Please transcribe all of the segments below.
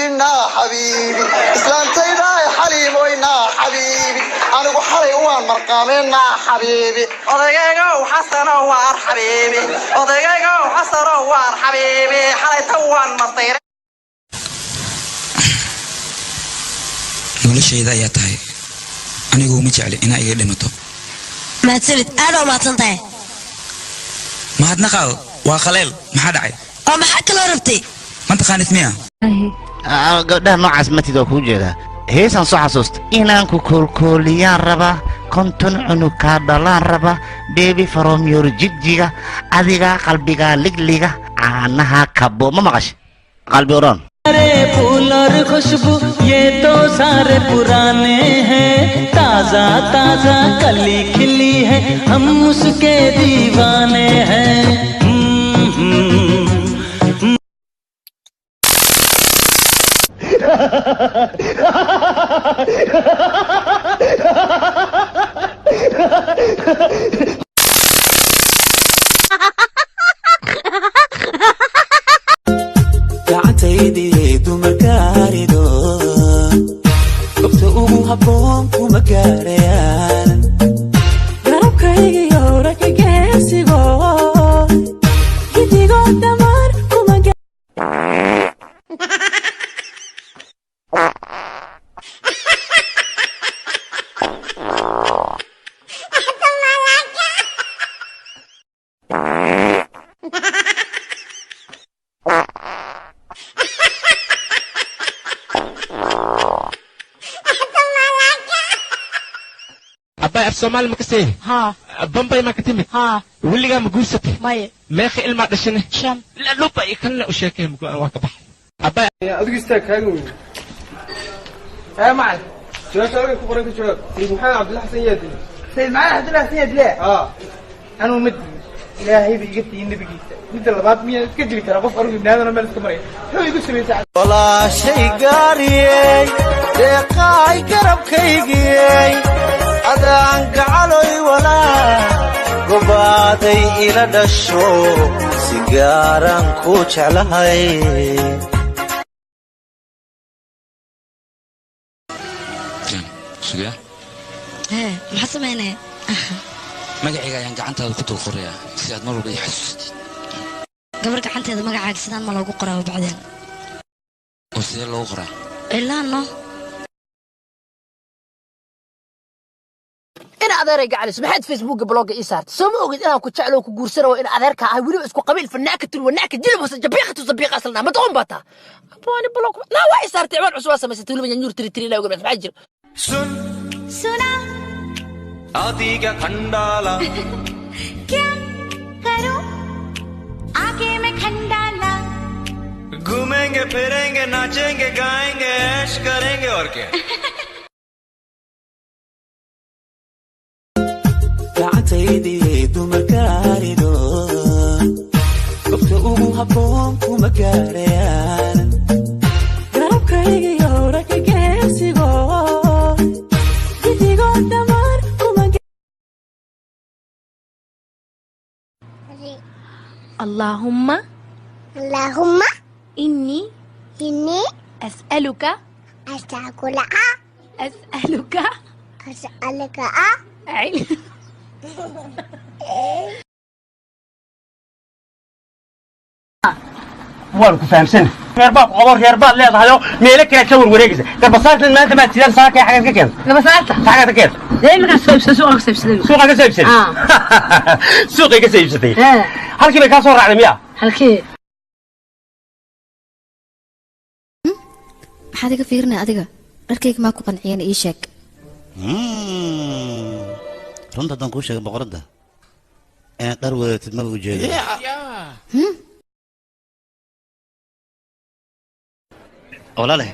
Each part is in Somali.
Naa xabiibi, islaantaydaay Xaliimoy, naa xabiibi, anigu xalay waan marqaameen, naa xabiibi. Odagaygow Xasanow, waar xabiibi, odagaygow Xasanow, waar xabiibi, xalayta waan masayray. Noloshayda ayaa tahay, anigu uma jecli inaa iga dhimato. Mahadsanid, aad oo mahadsan tahay. Mahadnaqaal waa khaleel. Maxaa dhacay? Oo maxaa kaloo rabtay? Ma taqaanid miya? Gabdhaha noocaas matid oo kuu jeedaa. Heesaan soo xasuusta inaan ku koolkooliyaan rabaa, 50 cunug kaa dhalaan raba, baby from your Jigjiga, adiga qalbiga ligliga caanaha kabo. Ma maqashay qalbi oran? फूल और खुशबू ये तो सारे पुराने हैं, ताजा ताजा कली खिली है, हम उसके दीवाने हैं। हम्म। Gacantaydii dumarkaarido gobta ugu habboon kuma gaarayaan, garabkaygiyo rakageesigo gidigo dhammaan kuma. Abbay, af Soomaali ma kasee? Haa. Bambay ma ka timid? Haa. Weligaa ma guursatay? Maya. Meeqa ilmaa dhashane? 5. Luba iyo kanna u sheekay waa ka baxay abbay. Adigu istaag, kaaga weyn. Ee macalin, su-aasha halkan ku qoran ka jawaab. Sayid Maxamed Cabdilla Xasan yaa dilay? Sayid Maxamed Cabdilla Xasan yaa dilay? Aa. Anuu ma dilin, Ilaahay ba iga siiyey nebigiisa. Midda labaad, miyaan iska dili karaa qof anugu ibni aadana meel iska maraya? Muxuu igu sameysay? Walaashay gaariyey, deeqaay garabkaygiyey, adaan gacaloy walaa gobaaday ila dhasho, si gaaraan ku jeclahay. Sugaa. Hee, maxaa samaynaya? Magacayga ayaan gacantaada ku dul qorayaa si aad mar walba ii xasuustid. Gabar gacanteeda magacaaga sidaan ma loogu qoraa bacdeen. Oo sidee loogu qoraa? Cilaano. In adeeray gacalis, maxaad Facebooka blogga ii saartay? Soo ma ogid inaan ku jeclo, ku guursano, in adeerka ahay, weliba isku qabiil fanaaka tul wanaaka jilib hoose jabiiqatu sabiiqa aslna ma doqon baa taa abwaani blog naa waa ii saartay. Ciwaan cusub waa samaysatay, weliba nyanyuur tiri tiri ilaa oga. Maxaa jira? Sun सुना adiga khandala. क्या करूं, आगे मैं खंडाला। घूमेंगे फिरेंगे, नाचेंगे गाएंगे, ऐश करेंगे और क्या। Gacantaydii dumarkaarido gobta ugu habboon kuma gaarayaan, garabkaygiyo rakageesigo gidigo dhammaan kuma. اللهم اللهم إني إني أسألك أسألك أسألك أسألك علم. Waan ku fahamsan, reer baad qabo, reer baad leedahayo, meelo kale ka warwareegaysa. Garbasaartan maanta maad sidaan saakay xagaad ka keenta? Gabasaarta xagaad ka keenta? Dee iminkaan soo iibsaday, suuqa ka soo iibsaday. Suuqa ka soo iibsatay? Suuqay ka soo iibsatay? Halkii bay kaa soo raacday miya? Halkee? Maxaad iga fiirinaya adiga? Dharkayga maa ku qanciyana? Ii sheeg. Runta haddaan kuu sheegay, boqoradda, inaad dhar wadatid maba ujeedo. Walaale,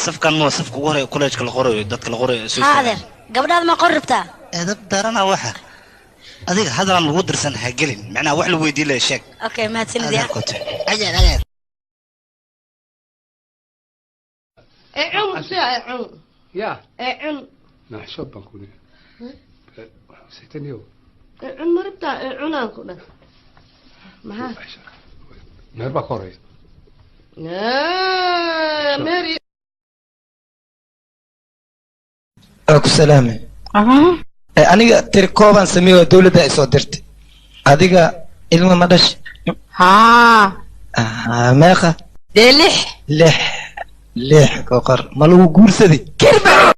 safkan ma waa safka ugu horeeya kolleejka la qorayo, dadka la qorayo soo? Haa adeer, gabdhaada ma qori rabtaa? Edab darana waxa adiga hadalaan lagu dirsan ha gelin, macnaha wax la weydiin laha sheeg. Okay, mahadsanid ya. Adeer kote adeer adeer. Ee cun si ay cun. Ya. Ee cun. Naxshood baan ku leeyahay saytaniyow. Ee cun ma rabtaa? Ee cunaan ku dhah, maxaa? Meher baa ka horeeya. Meher. Waa ku salaamay. Ee, aniga tiri koobaan sameeyey oo dowladda ay soo dirtay. Adiga ilmo ma dhashay? Haa. Ah, meeqa? Dee 6. 6 6 koqor ma lagu guursaday? Kirba.